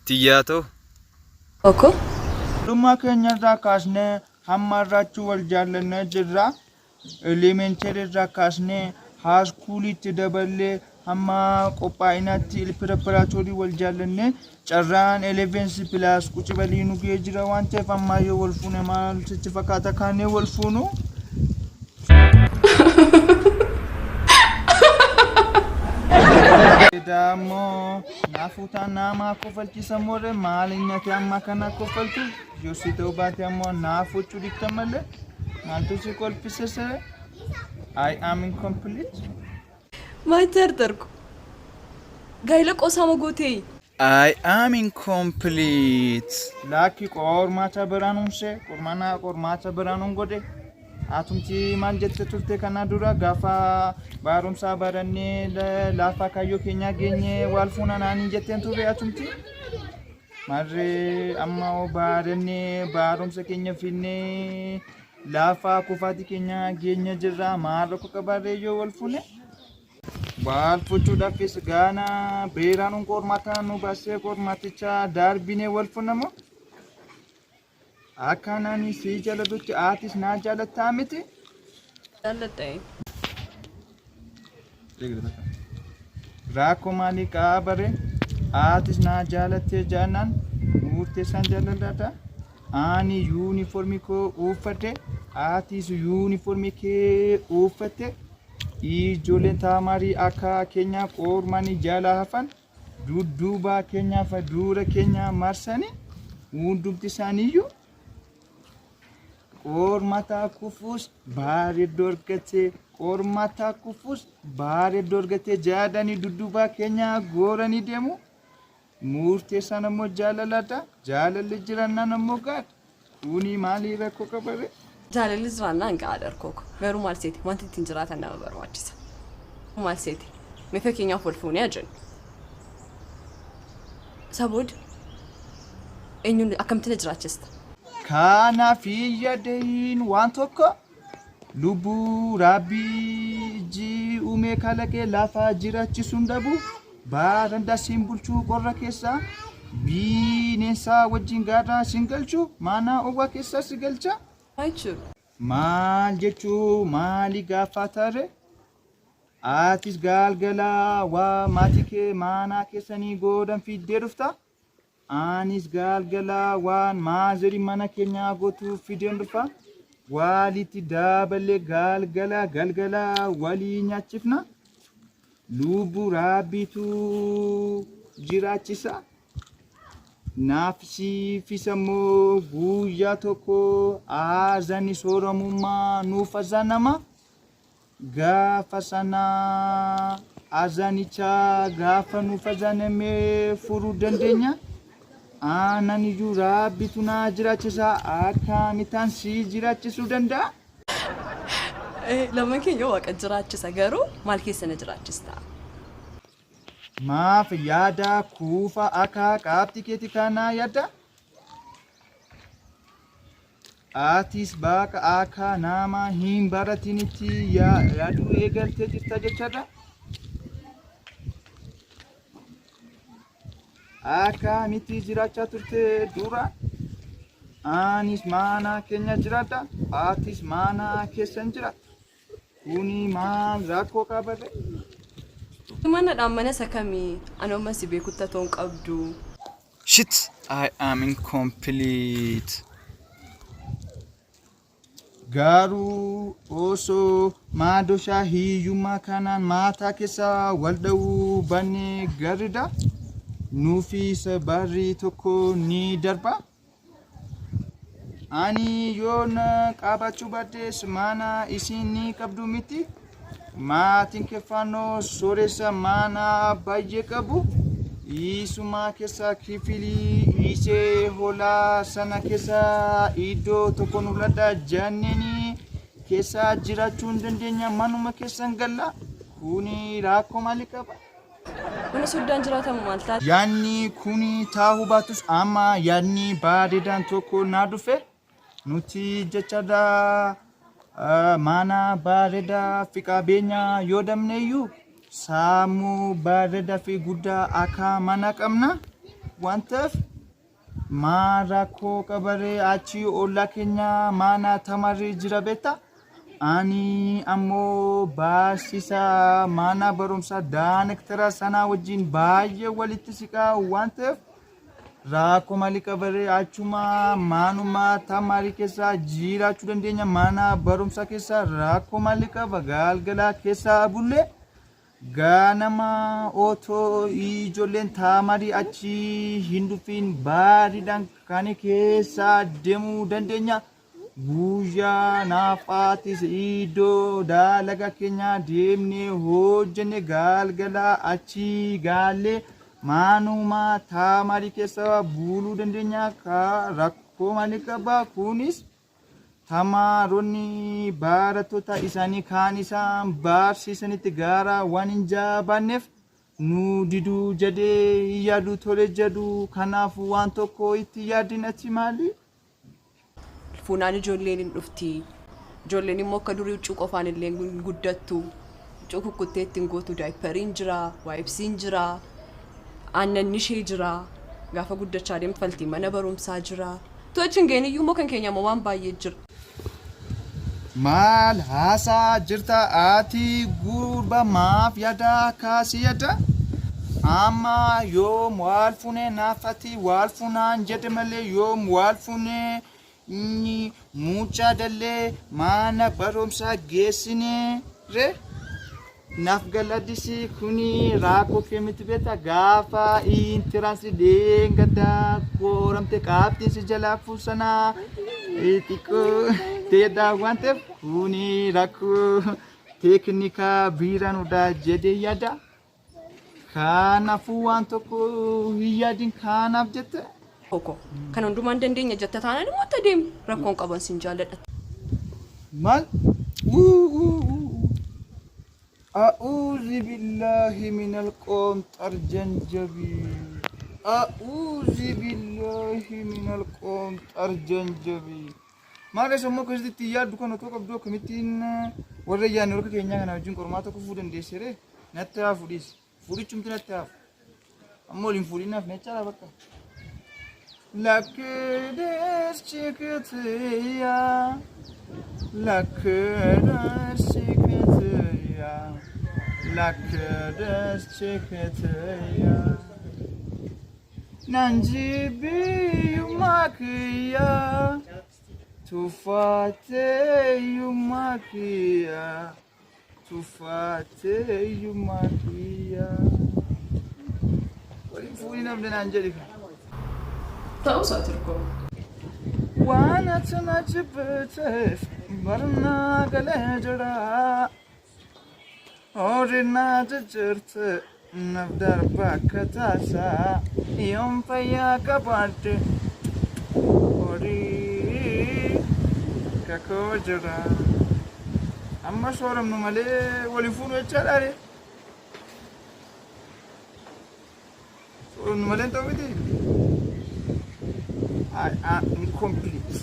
Tiyyaa too. Oko. Dhuma keenyarraa kaasnee hamma har'aatti wal jaallannee jirra. Elementary irraa kaasnee high schoolitti daballee hamma qophaa'inaatti preparatory wal jaallannee carraan 11 plus qucibalii nu ga'ee jira waan ta'eef ammaa yoo wal fuune maal sitti fakkaata kaanee wal fuunu? Dammoo naafuutaa naamaa kofalchiisa moorre maal inni amma kana kofaltu yoo si ta'uu baate ammoo naafuuchuu dikta malee maaltu si kolfise? I am incomplete. Maal tartarku? Gaa'ela qoosaa gootee? I am incomplete. Laakki qormaata biraan uumse qormaana qormaata biraan uun godhe. Atumti maal jette turte kana dura gaafa barumsa barannee lafa kaayyoo keenyaa geenye wal fuuna naanii jetteen turre atumti. Marree amma barannee barumsa keenya finnee lafa kufaati keenya geenye jirra maal rakkoo qabaarree yoo wal fuune. Wal fuuchuudhaafis gaana beeraan qormaata nu baasee qormaaticha darbinee wal fuunamoo? Akka nani si jaalatutti atis naa jaalattaa miti? Jaalladha. Rakkoo maalii qabare? Atis naa jaalattee jaallan murteessaan jaaladha. Ani yuunifoormii koo uffadhe atis yuunifoormii kee uffatte ijoolleen taamaarii akka keenya qormaanii jala hafan dudduuba keenyaaf dura keenya marsanii hundumti isaaniiyyuu qormaata kufuus bareedduu argate qormaata kufuus bareedduu argate jaadanii dudduuba keenya gooranii deemu. Murteessaan ammoo jaalaladha. Jaalalli jirannaan ammoo gaadha. Kuni maalii rakkoo qabare? Jaalalli jiraannaan gahaadha harkooko. Garuu maal seeti wanti ittiin jiraatan nama barbaachisa. Maal seeti mee fakkeenyaaf wal fuunee haa jennu. Isa booda eenyuun akkamitti na jiraachista? Kanaaf yaadeen waan tokko lubbuu rabbii iji uumee kalaqee lafa jiraachisuun dhabu barandaa siin bulchuu qorra keessa bineensa wajjin gaara siin galchu mana owwaa keessa si galcha. Maal jechuudha? Maal jechuu maali gaafa tare? Atis galgala waa maatii kee mana keessanii godhan fiddee dhufta. Anis galgala waan maazerii mana keenyaa gootu fideen dhufa. Walitti dabalee galgala galgala walii nyaachifna. Lubbuu rabbiitu jiraachisa. Naafsiifis ammoo guyyaa tokko azanni sooramummaa nuuf azanama. Gaafa sana azanicha gaafa nuuf azanamee furuu dandeenya. Aanan iyyuu rabbitu na jiraachisa akkamittaan si jiraachisuu danda'a? Lama keenya waaqa jiraachisa garuu maal keessa na jiraachista? Maaf yaada kuufa akka qabxii keetii kana yaadda? Atis bakka akka nama hin baratinitti yaaduu eegaltee jirta jechaadha. Akkamitti jiraachaa turte dura? Anis mana keenya jiraadha. Atis mana keessan jiraata. Kuni maal rakkoo qabate? Manadhaan mana isa kamii? Ani amma si beekutti atoo hin qabdu. Shit, I am incomplete. Garuu osoo maadoshaa hiyyummaa kanaan maataa keessa wal dha'uu bannee gaariidha. Nuufis barri tokko ni darba. Ani yoon qabaachuu baadhes mana isin ni qabdu miti. Maatiin keeffannoo sooressa mana baay'ee qabu. Isuma keessa kifilii ishee hoolaa sana keessa iddoo tokko nu ladha jenneen keessa jiraachuu hin dandeenya manuma keessan galla. Kuni rakkoo maalii qaba? Mana soddaan jiraatamu maal taate? Yaadni kuni taa'uu baatus amma yaadni bareedaan tokko naa dhufe nuti jechaadha mana bareedaa fi qabeenya yoo dhabne iyyuu sammuu bareedaa fi guddaa akka mana qabna. waan ta'eef maa rakkoo qabaree achi ollaa keenya mana tamarri jira beektaa? Ani ammoo barsiisaa mana barumsaa daayirektara sanaa wajjin baay'ee walitti siqaa waan ta'eef rakkoo maalii qabaree achuma manuma tamarii keessa jiraachuu dandeenya. Mana barumsaa keessa rakkoo maalii qaba? Galgala keessa bullee ganama otoo ijoolleen tamarii achi hin dhufin baariidhaan kan keessa deemuu dandeenya. Guyyaa naafaatis iddoo dalagaa keenya deemnee hojjenne galgala achi galee manuma tamarii keessa buluu dandeenya. Ka rakkoo maalii qaba? Kunis tamaaronni barattoota isaanii kan isaan barsiisanitti gara waan hin jabaanneef nu diduu jedhee yaadu tole jedhu. Kanaaf waan tokko itti yaadin ati maali? Fuunaan ijoolleen hin dhufti. Ijoolleen immoo akka durii huccuu qofaan illee hin guddattu. Huccuu kukkuttee ittiin gootu diaperiin jira, wipesiin jira, aannanni ishee jira. Gaafa guddachaa deemtu faltiin mana barumsaa jira. Tochi hin geenye iyyuu immoo kan keenya immoo waan baay'ee jira. Maal haasaa jirta ati gurba? Maaf yaada kaasii yaada? Amma yoom wal fuunee? Naafati wal fuunaan jedhe malee yoom wal fuunee inni mucaa dallee mana barumsaa geessine re? Naaf galadisi kuni rakkoo kee miti beektaa? Gaafa entrance dheengaddaa qoramte qabxiin si jalaa fuusanaa xiqqoo ta'edha waan ta'eef kuni rakkoo teeknikaa biiraanudha jedhee yaada. Kanaafuu waan tokko hin yaadin kanaaf jette. Koko kan hundumaan dandeenya jetta taanaan immoo itti adeemu rakkoon qaban sin jaalladha. Maal? أعوذ بالله من القوم الجنجبي، أعوذ بالله من القوم الجنجبي. Maal sammuu akkasitti yaaddu kan otoo qabdu akkamittiin warra yaadne warra keenyaa kana wajjin qormaata kufuu dandeessere? Natti haa fuudhis, fuudhichumti natti haa, amma waliin fuudhinaaf nechaadha bakka. Lakkeedes chikitiya, lakkeedes chikitiya, lakkeedes chikitiya. Nanjibi yumakiya, tufate yumakiya, tufate yumakiya. Waliin fuudhinaaf danaan jedhi. Ta'uu isaati hirkoo. Waan ati na jibbiteef barnaa galee jira. Horii na jijjiirte naaf darba akka taasaa yoom fayyaa qabaadde horii kakoo jira. Amma sooramnu malee waliin fuudhu jechaadha ree. Sooramnu malee hin ta'u miti. I am incomplete.